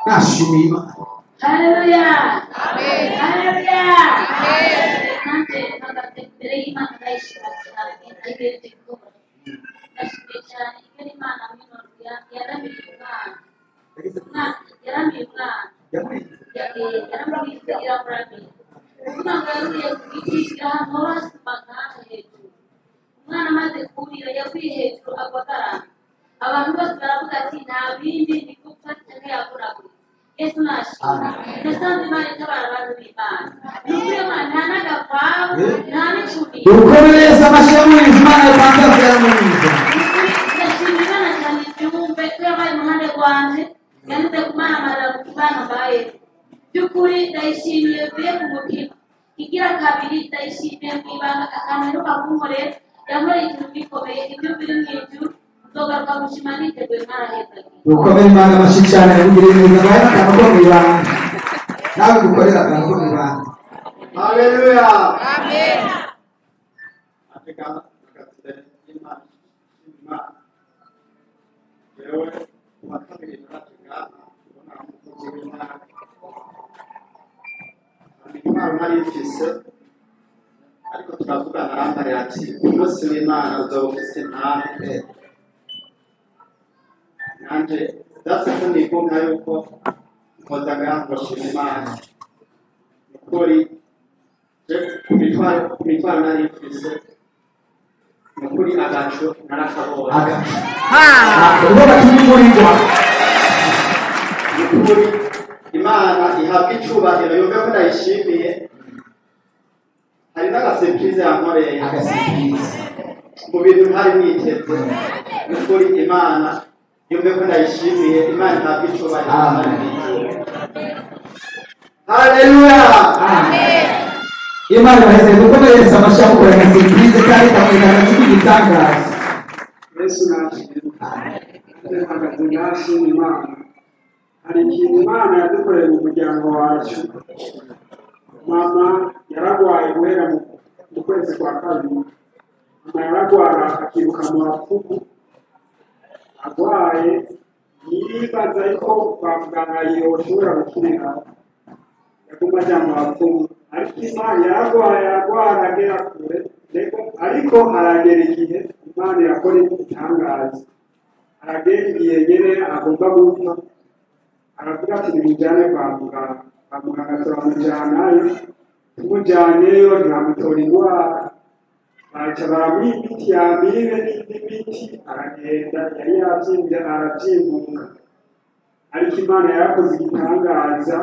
Nashimiye Imana. Haleluya. Haleluya. Nanjye mpagaze imbere y'Imana, ndayishima cyane, ayibereye gukora. Ndashimiye cyane ingene Imana mwino yaramiye umwana. Yaramiye umwana. Yamurinze. Yaramurinze, iramuramira. Umwana yaruriye ku giti kiri ahantu haba hasumba nk'aha hejuru. Umwana amaze kurira yaguye hejuru, agwa agaramye. Abantu bose baravuga ati: "Nta bindi, ni gupfa cyangwa yavunaguritse." Yesu nashimwe. Nasanze Imana itabara abantu b'Imana. Ni ukuri, Imana nta n'agakwabu, nta n'icumi. Dukomere Yesu amashyi. Yamurinze, Imana yatangaza, yaramurinze. Ni ukuri, ndashima Imana cyane, byumve ko yabaye iruhande rwanje, yanyuze kumaramarira mu kibano mbayeho. By'ukuri ndayishimiye bivuye ku mutima. Igira kabiri, ndayishimiye mu ibanga akantu iheruka kunkorera. Yankoreye ikintu gikomeye. Ibyo biri mu ijuru, nzogaruka gushima niteguye. Mwarahezagiye. Dukomere Imana amashyi cyane, yamugiriye neza. Nawe akantu ko mu ibanga, nawe gukorera akantu ko mu ibanga. Haleluya. Amen. Afrika akazira y'Imana, Imana. Yewe kuwa kabiri naraje ngaha kubona umukozi w'Imana. Intwaro nari mfise, ariko turavugana, arambarira ati: "Umunsi w'Imana uzaba ufise intahe." Nanje byase ko nigomwa yuko nkoza ngaha ngo shima Imana. Nukuri je ku mitwaro nari mfise, nukuri agacu narakabonye. Agacu ubwo batuma imvura igwa. Nukuri Imana ihabwa icubahiro, yumve ko ndayishimiye. Hari n'agasurprise yankoreye. Agasurprise. Mu bintu ntari niteze. Nukuri Imana yumve ko ndayishimiye. Imana ihabwa icubahiro. Amen. Haleluya. Imana ibaheze. Dukomere Yesu amashyi, amukorera agasurprise kandi kamwereka agacu k'igitangaza. Yesu nashimwe. Mpagaze ngashima Imana. Hari ikintu Imana yadukoreye mu muryango wacu. Mama yaragwaye guhera mu kwezi kwa kabiri. Mama yaragwara akiruka mu bapfumu. Agwaye yibaza yuko kwa muganga yoshobora gukirira, yaguma aja mu bapfumu. Ariko Imana, yaragwaye, aragwara, agera kure. Ariko haragera igihe Imana irakora igitangaza. Haragera igihe nyene agomba gupfa, aravuga ati: "Nimujyane kwa muganga." Kwa muganga turamujyanayo. Tumujyaneyo ntibamutora indwara, baca baramuha imiti yamire n'indi miti, aragenda. Yari yabyimbye, arabyimbuka. Ariko Imana yarakoze igitangaza.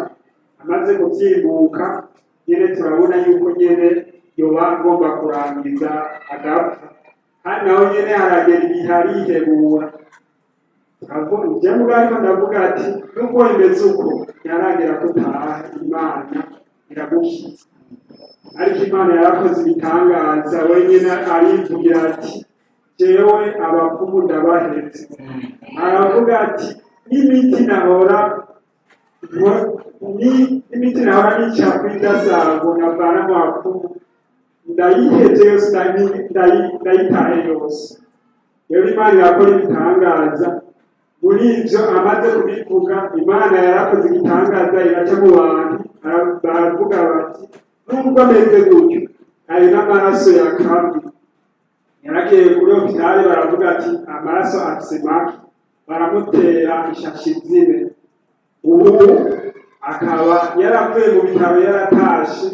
Amaze kubyimbuka nyene, turabona yuko nyene yoba agomba kurangiza agapfa, kandi naho nyene haragera igihe arihebura. Njye ariko ndavuga ati: "Nubwo bimeze uko, ntiharagera ko utaha, Imana iragukiza." Ariko Imana yarakoze ibitangaza. Wenyine arivugira ati: "Jewe abapfumu ndabahetse." Aravuga ati: "N'imiti nahora n'imiti nahora nica kuri dasango navana mu bapfumu, ndayihevye yose, ndayitaye yose." Rero Imana irakora ibitangaza. Muri ibyo amaze kubivuga, Imana yarakoze igitangaza, iraca mu bantu, baravuga bati: "Nubwo ameze gutyo, ayo n'amaraso ya kambi." Yaragiye kuri hôpital, baravuga ati: "Amaraso afise make." Baramutera ishashi zine. Ubu akaba yaravuye mu bitaro, yaratashe.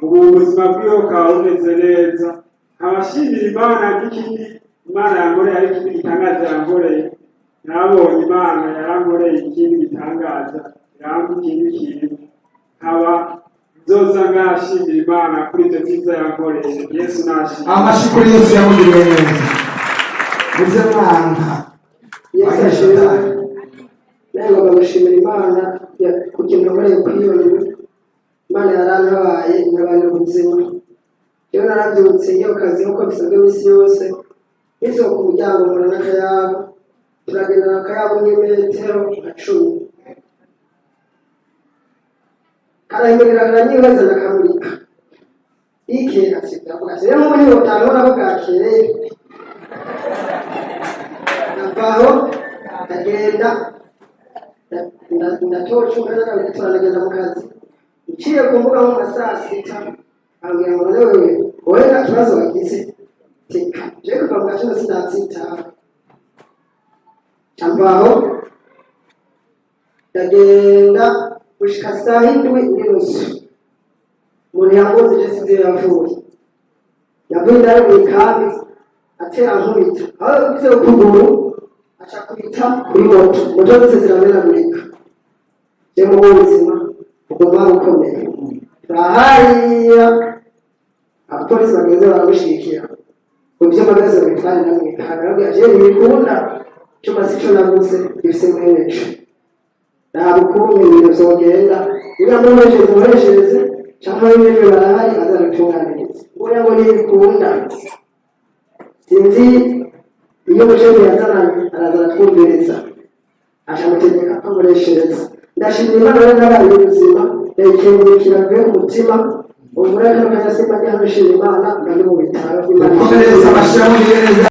Ubu ubuzima bwiwe bukaba bumeze neza. Nkabashimira Imana. N'ikindi Imana yankoreye, ariko ikindi gitangaza yankoreye, narabonye Imana yarankoreye ikindi gitangaza, irampa ikindi kintu. Nkaba nzoza ngashimira Imana kuri ibyo byiza yankoreye. Yesu nashimira. Amashyi kuri Yesu yamugiriye neza. Muze mwana. Yesu ashimwe. Nawe ngomba gushimira Imana ku kintu nakoreye kuri iyo ndwi. Imana yarantabaye, intabana ubuzima. Rero narabyutse njya ku kazi nk'uko bisanzwe iminsi yose. Nkisohoka ku muryango, mbona n'akayabo. Turagendana akayabo nk'imetero nka 10, karahinduka, karanyihweza, ndakamurika ike. Ati ndavuga ati: "Rero nk'ubu ntiwotahura ko bwakeye." Ndavaho ndagenda. Ndatoca umwanya ndabitora, ndagenda mu kazi. Nciye ku mbuga nko mu ma 6:00, ambwira ngo: "None wewe, wowe nta kibazo wagize?" Teka, je kuva mu gaciro sindatsitara. Camvaho ndagenda gushika 7:30. Umuntu yangoze, je sinzi iyo yavuye, yavuye indani mu ikambi, atera nkubita aho yagize ukuguru, aca kubita kuri moto, moto zose ziramenagurika. Je mu buzima buguma bukomeye, turahariya, abapolisi bagenzi baramushigikira ngo ivyuma byose babitware no mw'ikambi. Arabwira: "Je ntibikunda, icuma si co naguze, gifise mweneco, ntabwo ukuntu ibintu vyogenda. Niba muneshereze, muneshereze, canke abemerewe barahari bazabitunganiriza." Ubona ngo ntibikunda, sinzi iyo umushoferi yazananye, araza aratwumviriza, aca amutegeka ko amureshereza. Ndashimira Imana rero nabaye ubuzima, ndayikengurukira mvuye ku mutima. Ubu rero kano kanya simba ndi hano nshima Imana, mba ndi mu bitaro. Imana Dukomereze amashyi neza.